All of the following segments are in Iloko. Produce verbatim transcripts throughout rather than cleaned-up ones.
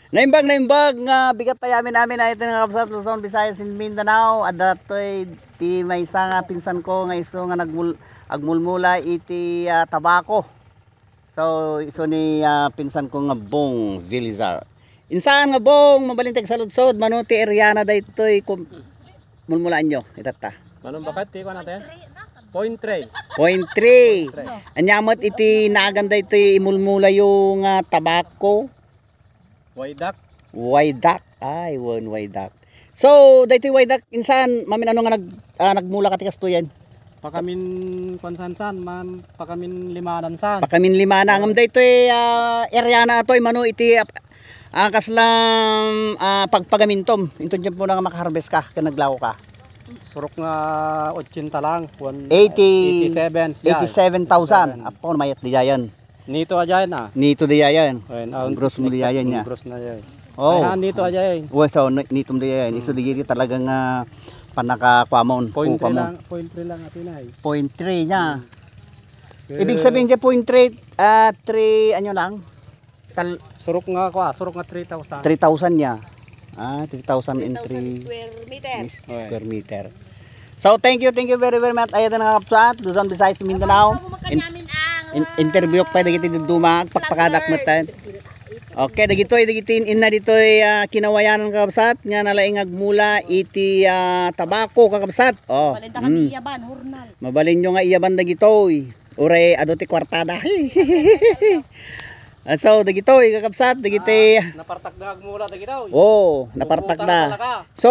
Naimbag, naimbag nga bigat tayo amin-amin ay ito nga kabsat Luzon, Visayas, and Mindanao. Adda toy ti maysa nga pinsan ko nga isu nga nagmul-, agmulmula iti, ah, tabako. So, isu ni, ah, pinsan ko nga Bong Vilizar. Insan nga Bong, mabalin tagsaludsod, mano ti area na daytoy kum-, mulmulaan nyo, itatta. Mano bakat ti kuan natin? Point three. Point three. Point three. Anya met iti nagan daytoy imulmula yung, ah, tabako? Waydak. Waydak. Ay, wen, Waydak. So, daytoy Waydak, insan, mamin ano nga nag-, ah, nagmula ka ti kastoyen? Pakamin, kuan, sansan, man, pakamin limanan san. Pakamin limana. Ngem daytoy, ah, area na atoy, mano iti, ah, ah, kaslang, ah, pagpagamintom. Inton tiempo na nga makaharvest ka, ken naglaw ka. Surok nga ochenta lang, one, Eighty, eighty-seven siya, eh. Eighty-seven thousand. Eighty-seven. Apo, mayat di yan. Nito a diayen, ah. Nito di yayan. Ayan, ah, Gross mo di yayan niya. Gross na yan. Oh. Ay, ah, nito a diayen. Well, so, ni-, nitom di yayan. Hmm. Isu di talagang, ah, panakakuamon, Point three kukuamon. Lang, point three lang, atin ay. Point three niya. Hmm. Ibig sabihin siya point three, ah, three, ano lang? Tal- Surok nga, kwa, surok nga three thousand. Three thousand niya. Ah, three thousand and three. Three thousand square meter. Square meter. So, thank you, thank you very, very much. Ayan na nga, kapsat, Luzon, Visayas, Mindanao. In-, in-, interview pa dagiti dudduma, pakpakadak metten. Okay, dagitoy, dagiti in-, inna ditoy, ah, kinawayanan, kakabsat, nga nalaing agmula iti, ah, tabako, kakabsat. Oh. Mabalin ta kami iyaban, hurnal. Mabalin nyo nga iyaban dagitoy. Uray, adu ti kwartada. Ah, so, dagitoy, kakabsat, dagiti. Ah, napartakda agmula dagitoy. Oo, napartakda. Puputa na talaga. So,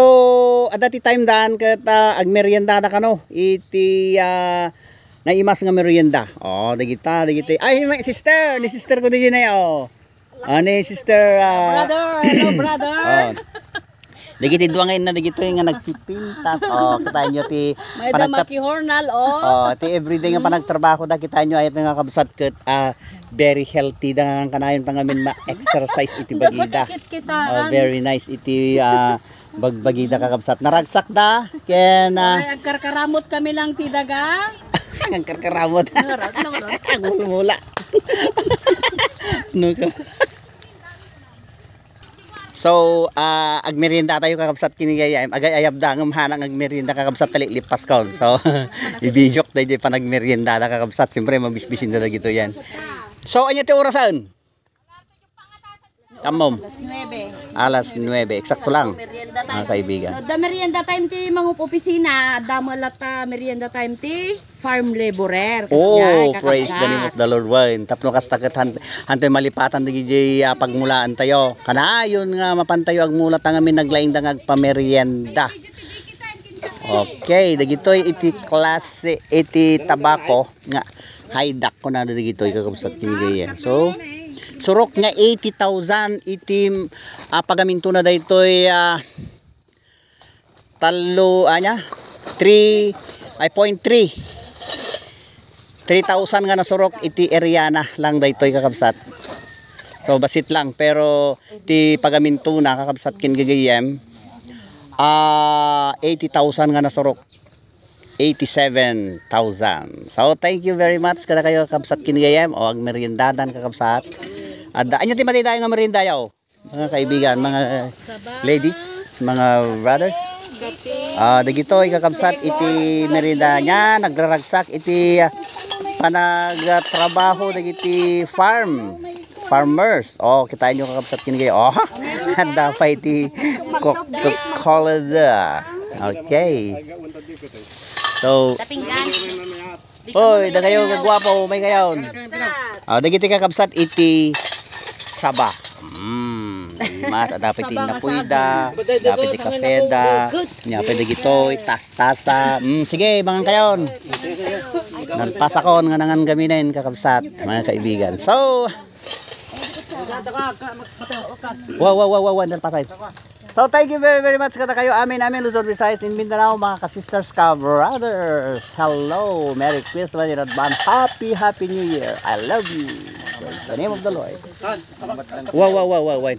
adda ti time daan ket, ah, agmeriendada kano iti, ah, naimas nga merienda. Oh, dagita, dagiti. Ay, may sister, ni sister ko di na, oh. Ah, ni sister, ah, Brother, hello, brother. Oh. Dagiti dua nga inna dagitoy nga nagpipintas. Oh, kita nyo ti May panagtat- dama ki hornal, oh. Oh, ti everyday nga panagtrabaho da, kita nyo ay nga kabsat ket, ah, very healthy da nga kanayon ta ngamin ma-exercise iti bagida. Dapat ikit kita, Oh, ah. Very nice iti, ah, bagbagida kakabsat. Naragsak da, ken, ah, Ay, agkarkaramot kami lang ti daga. Agkarkaramot. Narot, narot. Agmulmula. No ka. So, ah, agmerienda tayo, kakabsat, kini gayam. Agay-ayab da, ngem hanang agmerienda, kakabsat, tali lipas kon. So, ibijok da di panagmerienda da, kakabsat. Siyempre, mabisbisin da dagito yan. So, anya ti orasan? Tamom. Alas nuebe. Alas nuebe. Eksakto lang. Merienda time. Mga kaibigan. No, da merienda time ti mangup-opisina, da met latta merienda time ti farm laborer. Oh, kasjay, praise the name of the Lord. Wen, tapno kasta ket han-, hantoy malipatan dagiti, ah, pagmulaan tayo. Kanayon nga mapan tayo agmula ta ngamin naglaing da nga agpamerienda. Okay, dagitoy iti klase iti tabako nga haydak ko na dagitoy kakabsat kini gayam. So, surok nga eighty thousand iti, ah, pagaminto na daytoy, ah, tallo, anya? Three, ay, point three. Three thousand nga nasurok iti area na lang daytoy kakabsat. So, basit lang, pero ti pagaminto na kakabsat kin gagayem, ah, eighty thousand nga nasurok. Eighty-seven thousand. So, thank you very much kada kayo kakabsat kin gayem o agmeriendadan kakabsat. Adda, anya ti madidayo nga merienda yaw? Mga kaibigan, mga ladies, mga brothers. Ah, dagitoy kakabsat iti merienda niya, nagraragsak iti, ah, panagtrabaho dagiti farm, farmers. Oh, kitaan nyo kakabsat kini kayo. Oh, handa pa iti Coca-Cola. Okay. So, Oy, da kayo kagwapo, may kayon. Ah, dagiti kakabsat iti saba. Mm, mas, dapat iti napuy da, dapat iti kape da, nya pwede gitoy, tas-tasa. Mm, sige, mangan kayon. Nalpasakon nga nangan gaminen, kakabsat, mga kaibigan. So, wow, wow, wow, wow, wow, nalpasay. So, thank you very, very much kada kayo. Amin, amin, Luzon, Visayas, in Mindanao, mga ka-sisters, ka-brothers. Hello, Merry Christmas in advance. Happy, Happy New Year. I love you. Praise the name of the Lord. Wow, wow, wow, wow, wow.